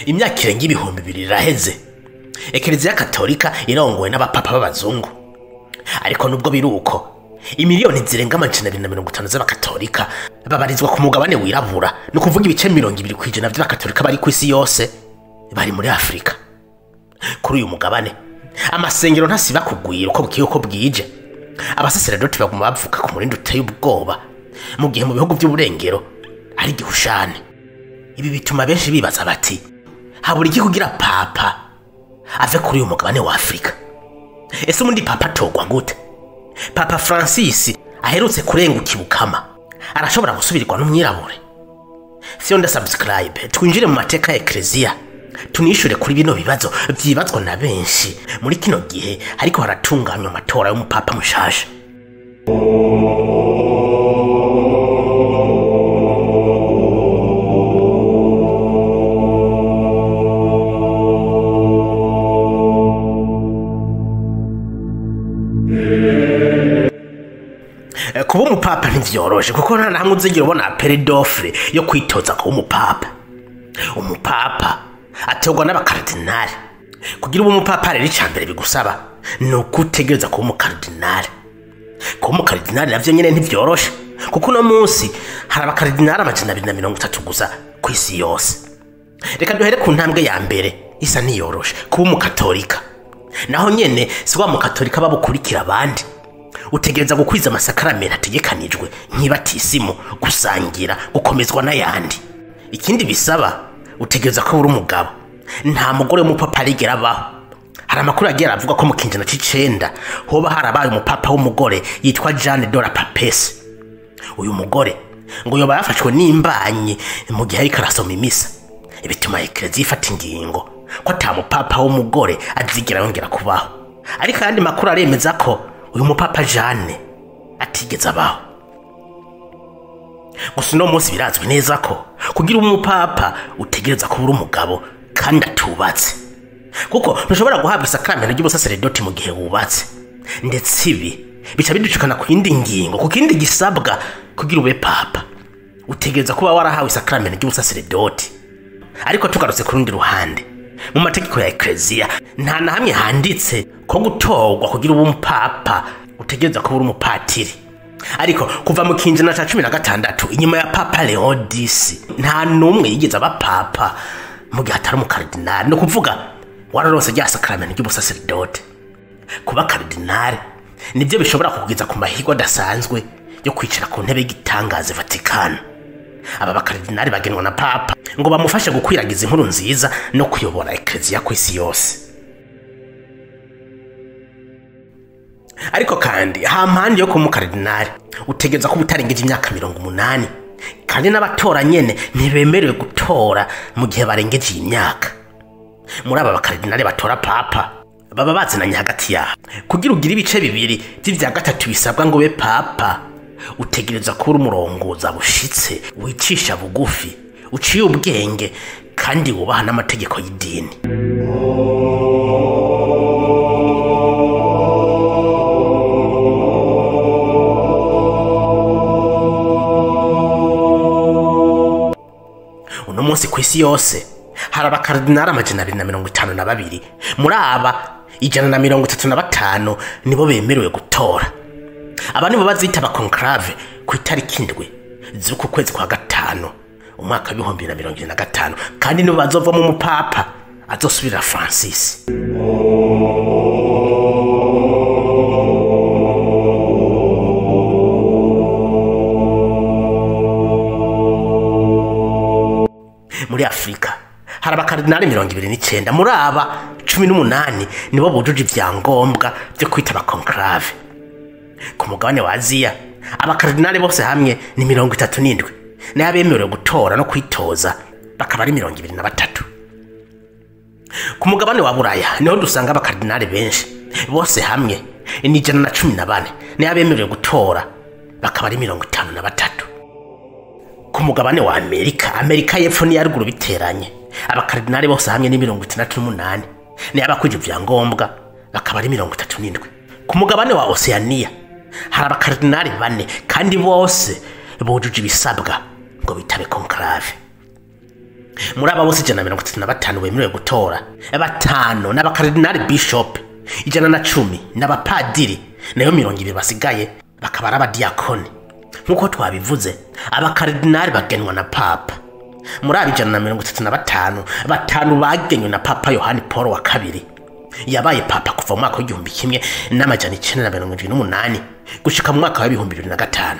Imyaka irenga 2000 iraheze Ekereziya Katolika irongowe n'abapapa b'abazungu. Ariko nubwo biruko, imiliyoni zirenga 250 z'abakatolika babarizwa ku mugabane wirabura, no kuvuga ibice 20% by'abakatolika bari ku isi yose bari muri Afrika. Kuri uyu mugabane amasengero ntasiba kugwira uko bukiye uko bwije. Abasaseredoti baguma bavuka ku murindi uteye ubwoba, mu gihe mu bihugu by'uburengero ari gihushane. Ibi bituma benshi bibaza bati, habura iki kugira papa ave kuri uyu mugabane wa Afrika? Ese ubundi papa atogwa gute? Papa Francis aherutse kurenguka ibukama, arashobora gusubirwa n'umwirabure? Fyonda subscribe twinjire mu mateka ya Ekereziya, tunishure kuri bino bibazo vyibazwa na benshi muri kino gihe ariko haratunganywa amatora y'umupapa mushasha. Kuba umupapa ntivyoroshe, kuko nta namwe uzigira ubona appel d'offre yo kwitoza kuba umupapa. Umupapa atorwa n'abakardinali. Kugira ube umupapa rero icambere bigusaba ni uko utegereza kuba umukardinali. Kuba umukardinali navyo nyene ntivyoroshe, kuko uno munsi hari abakardinali 230 gusa ku isi yose. Reka duhere ku ntambwe ya mbere isa niyoroshe, kuba umukatolika. Naho nyene si wa mukatolika babukurikira abandi. Utegereza gukwiza amasakaramento ategekanijwe nk'ibatisimu, gusangira, gukomezwa n'ayandi. Ikindi bisaba, utegereza ko uri umugabo. Nta mugore w'umupapa arigera abaho. Hari amakuru yagiye aravuga ko mu kinjana c'icenda hoba harabaye umupapa w'umugore yitwa Jeanne de la Papesse. Uyu mugore ngo yoba yafashwe n'imbanyi mu gihe ariko arasoma imisa, bituma Ekereziya ifata ingingo ko ata mupapa w'umugore azigera yongera kubaho. Ariko ayandi makuru aremeza ko uyu mupapa Jeanne atigeze abaho. Gusa uno munsi birazwi neza ko kugira umupapa utegereza kuba uri umugabo kandi atubatse, kuko ntushobora guhabwa isakaramento ry'ubusaseredoti mu gihe wubatse. Ndetse ibi bica biducikana ku yindi ngingo, ku kindi gisabwa kugira ube papa, utegereza kuba warahawe isakaramento ry'ubusaseredoti. Ariko tugarutse ku rundi ruhande, mu mategeko ya Ekereziya nta na hamwe handitse ko gutorwa kugira ube umupapa utegereza kuba uri umupatiri. Ariko kuva mu kinjana ca 16 inyuma ya Papa Leon X, nta numwe yigeze aba papa mu gihe atari umukardinali. No kuvuga wararonse rya sakaramento ry'ubusaseredoti. Kuba kardinali nibyo bishobora kugeza ku mahirwe adasanzwe yo kwicara ku ntebe y'igitangaza Vatikano. Aba bakardinali bagenwa na papa ngo bamufashe gukwiragiza inkuru nziza no kuyobora Ekereziya ku isi yose. Ariko kandi hampande yo kuba umukardinali utegereza kuba utarengeje imyaka 80, kandi n'abatora nyene ntibemerewe gutora mu gihe barengeje iyi myaka. Muri aba bakardinali batora papa baba bazinanye hagati yabo. Kugira ugire ibice bibiri vy'ivya gatatu bisabwa ngo ube papa, utegereza kuba umurongoza bushitse, wicisha bugufi, uciye ubwenge kandi wubaha n'amategeko y'idini. Uno munsi ku isi yose hari abakardinali 252. Muri aba 135 nibo bemerewe gutora. Aba nibo bazita abakonklave ku itariki 7 z'uku kwezi kwa 5 umwaka 2025, kandi nibo bazovamo umupapa azosubira Francis. Muri Afrika hari abakardinali 29, muri aba 18 nibo bujuje ivyangombwa byo kwita abakonklave. Ku mugabane wa Aziya abakardinali bose hamwe ni 37, n'abemerewe gutora no kwitoza bakaba ari 23. Ku mugabane wa Buraya niho dusanga abakardinali benshi, bose hamwe ni 114, n'abemerewe gutora bakaba ari 53. Ku mugabane wa Amerika, Amerika y'Epfo n'iya ruguru biteranye, abakardinali bose hamwe ni 68, n'abakwije ivyangombwa bakaba ari 37. Ku mugabane wa Oceania hari abakaridinali 4 kandi bose bujuje ibisabwa ngo bitabe conclave. Muri aba bose 135 bemerewe gutora, 5 n'abakaridinali bishop, 110 n'abapadiri, nayo 20 basigaye bakaba ari abadiakoni. Nkuko twabivuze, abakaridinali bagenwa na papa. Muri aba 135, 5 bagenywe na Papa Yohani Paul wa kabiri. Yabaye papa kuva mu mwaka w'1978 gushika mu mwaka wa 2005.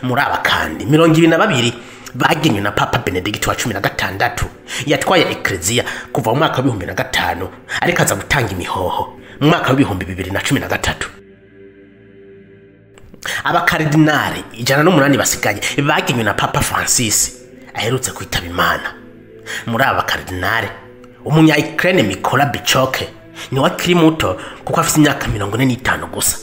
Muri aba kandi 22 bagenywe na Papa Benedict wa 16 yatwaye eklezia kuva mu mwaka wa 2005 ariko aza gutanga imihoho mu mwaka wa 2013. Abakaridinali 108 basigaye bagenywe na Papa Francis aherutse kwitaba Imana. Muri aba bakaridinali umunya Ukraine Mikola Bichoke ni wakiri muto kuko afite imyaka 45 gusa.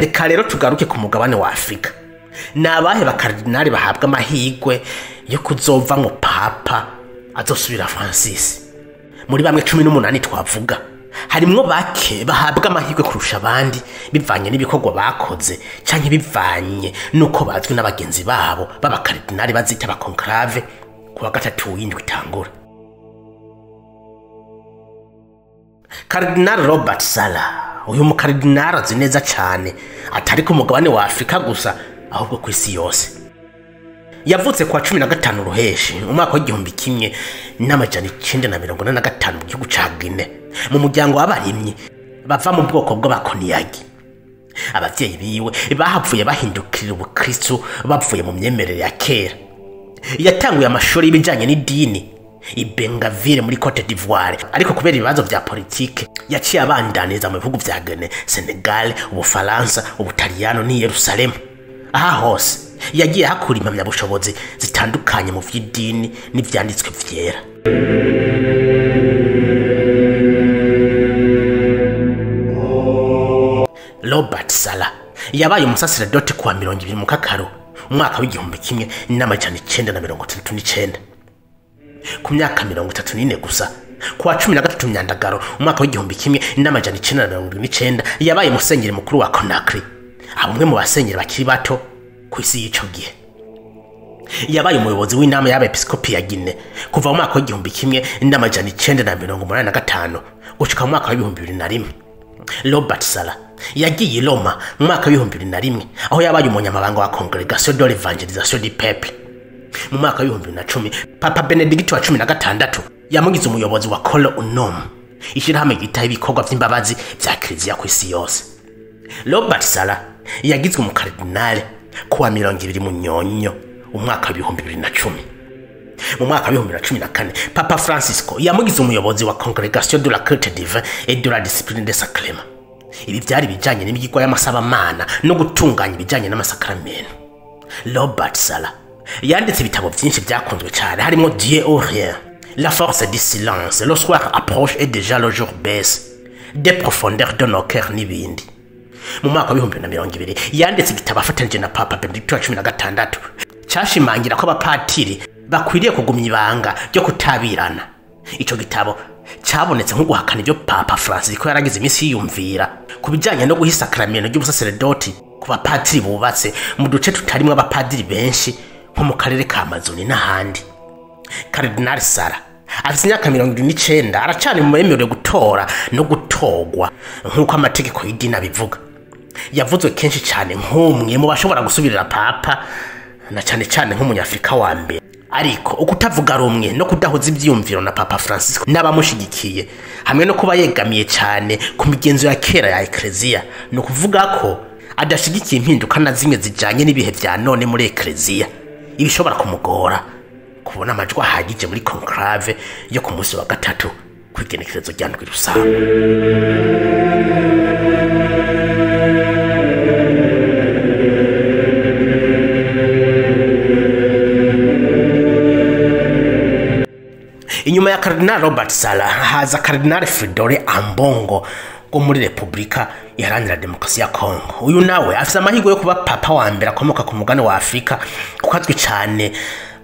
Reka rero tugaruke ku mugabane wa Afrika. Ni abahe bakaridinali bahabwa amahirwe yo kuzova ngo papa azosubira Francis? Muri bamwe 18 twavuga, harimwo bake bahabwa amahirwe kurusha abandi bivanye n'ibikorwa bakoze canke bivanye nuko bazwi n'abagenzi babo b'abakaridinali bazita ba conclave kuwa gatatu w'indwi itangura. Cardinal Robert Sala, uyu mukaridinali azi neza cane atari ku mugabane wa Afrika gusa ahubwo ku isi yose. Yavutse kwa 15 Ruheshi umwaka w'1945 mu gihugu ca Guinea, mu muryango w'abarimyi bava mu bwoko bw'abakoniyagi. Abavyeyi biwe bahavuye bahindukirira ubukristo bavuye mu myemerere ya kera. Yatanguye amashuri y'ibijanye n'idini i Bengaville muri Cote d'Ivoire, ariko kubera ibibazo vya politike yaciye abandaniza mu bihugu vya Guinea, Senegal, Ubufaransa, Ubutaliyano n'i Yerusalemu. Aha hose yagiye hakura impamyabushobozi zitandukanye mu vy'idini n'ivyanditswe vyera. Robert Sala yabaye umusaseredoti kuwa 20 Mukakaro umwaka w'1969 ku myaka 34 gusa. Kuwa 13 Myandagaro umwaka w'1979 yabaye musenyeri mukuru wa Conakry, abumwe mu basenyeri bakiri bato ku isi y'ico gihe. Yabaye umuyobozi w'inama y'abepiskopi ya Guinea kuva mu mwaka w'1985 gushika mu mwaka wa 2001. Robert Sala yagiye i Roma mu mwaka wa 2001 aho yabaye umunyamabanga wa Congregation de l'Evangelisation du Peuple. Mu mwaka wa 2010 Papa Benedict wa 16 yamugize umuyobozi wa Coro Unum, ishirahamwe ryitaho ibikorwa vy'imbabazi vya Kiliziya ku isi yose. Robert Sala yagizwe umukaridinali kuwa 20 Munyonyo umwaka wa 2010. Mu mwaka wa 2014 Papa Francisco yamugize umuyobozi wa Congregation de la Culte Divin et de la Discipline des Sacrements. Ibi byari bijanye n'imyigwa y'amasabamana no gutunganya ibijanye n'amasakramento. Robert Sala yanditse ibitabo byinshi byakunzwe cyane harimo Dieu ou rien, La force du silence, Le soir approche et déjà le jour baisse, Des profondeurs de nos cœurs n'ibindi. Mu mwaka wa 2020 yanditse igitabo afatanije na Papa Benedicto wa 16 cyashimangira ko abapatiri bakwiriye kugumya ibanga ryo kutabirana. Ico gitabo cyabonetse nko guhakana ibyo Papa Francis ko yaragize iminsi yiyumvira ku bijanye no guha isakramento ry'ubusaseredoti ku bapatiri bubatse mu duce tutarimwo abapadiri benshi nko mu karere ka Amazoni n'ahandi. Cardinal Sala afite imyaka 79 aracari mu bemerewe gutora no gutogwa nk'uko amategeko y'idini abivuga. Yavuzwe kenshi cyane nk'umwe mu bashobora gusubirira papa na cyane cyane nk'umunyafrika wa mbere, ariko ukutavuga rumwe no kudahuza ivyiyumviro na Papa Francisco n'abamushigikiye hamwe no kuba yegamiye cyane ku migenzo ya kera ya Eklezia, ni ukuvuga ko adashigikiye impinduka na zimwe zijanye n'ibihe vya none muri Eklezia, ibishobora kumugora kubona amajwi ahagije muri conclave yo ku munsi wa gatatu kw'igenekerezo rya ndwi rusange. Inyuma ya Cardinal Robert Sala haza Cardinal Fridolin Ambongo wo muri Republika Iharanira Demokarasi ya Kongo. Uyu nawe afite amahirwe yo kuba papa wa mbere akomoka ku mugabane wa Afrika kuko azwi cyane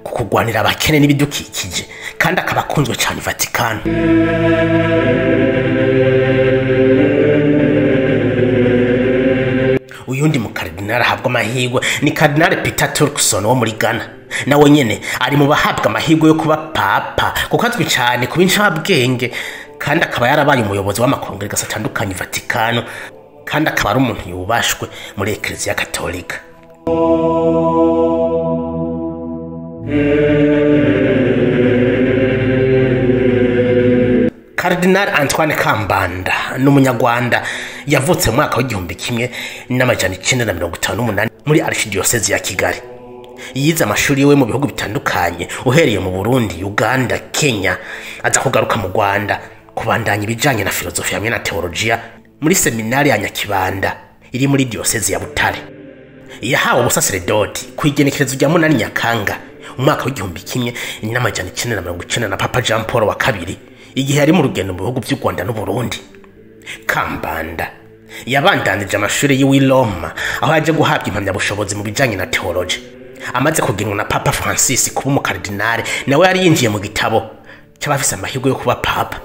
ku kugwanira abakene n'ibidukikije, kandi akaba akunzwe cyane Vatikano. Uyundi mu kardinali ahabwa amahirwe ni Kardinali Peter Turkson wo muri Ghana. Nawe nyene ari mu bahabwa amahirwe yo kuba papa, kuko azwi cyane kuba incabwenge, kandi akaba yarabaye umuyobozi w'amakongregasi atandukanye Vatikano, kandi akaba ari umuntu yubashwe muri Eklezia Katolika. Cardinal Antoine Kambanda ni umunyarwanda yavutse mu mwaka wa 1958 muri Archdiocese ya Kigali. Yize amashuri yiwe mu bihugu bitandukanye, uhereye mu Burundi, Uganda, Kenya, aza kugaruka mu Rwanda kubandanya ibijanye na filozofi hamwe na teologia muri seminari ya Nyakibanda iri muri diocese ya Butare. Yahawe ubusaseredoti ku igenekerezo rya 8 Nyakanga umwaka wa 1990 na Papa Jean Paul wa kabiri, igihe yari mu rugendo mu bihugu by'u Rwanda n'u Burundi. Kambanda yabandanije amashuri y'iwi Roma, aho yaje guhabwa impamyabushobozi mu bijanye na theology. Amaze kugenwa na Papa Francis kuba umukardinale, nawe yari yinjiye mu gitabo cy'abafise amahirwe yo kuba papa.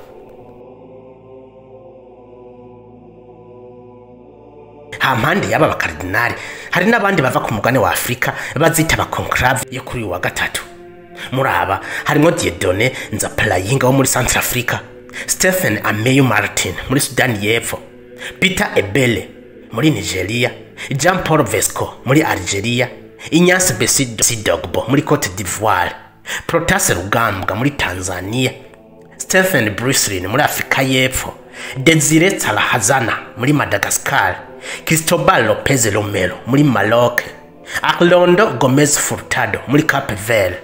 Hampande y'aba bakardinale hari n'abandi bava ku mugabane wa Afrika bazitaba conclave yo kuri uyu wa gatatu. Muri aba harimo Dieudonné Nzapalainga wo muri Centrafrica, Stephen Ameyu Martin muri Sudani y'Epfo, Peter Ebele muri Nigeria, Jean Paul Vesco muri Algeria, Ignace Bessi Dogbo muri Cote d'Ivoire, Protase Rugambwa muri Tanzania, Stephen Bruslin muri Afrika y'Epfo, Desire Tsarahazana muri Madagascar, Cristobal Lopez Romero muri Maroc, Arlondo Gomez Furtado muri Cape Verde,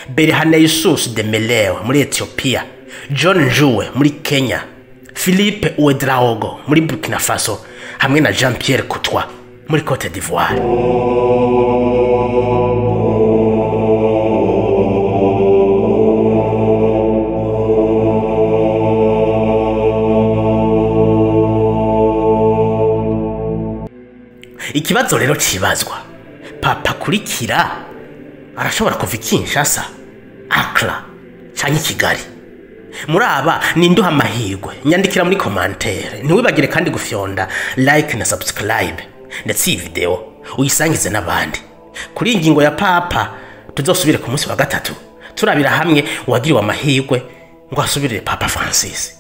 Berhane Yesus de Meleo muri Ethiopia, John Njue muri Kenya, Philippe Ouedraogo muri Burkina Faso hamwe na Jean-Pierre Courtois muri Cote d'Ivoire. Ikibazo rero cibazwa, papa kurikira arashobora kuva i Kinshasa, Accra canke Kigali? Muri aba ninduha amahirwe? Nyandikira muri commentaire. Ntiwibagire kandi gufyonda like na subscribe, ndetse iyi video uyisangize n'abandi. Kuri iyi ngingo ya papa tuzosubire ku munsi wa gatatu turabira hamwe uwagiriwe amahirwe ngo asubirire Papa Francis.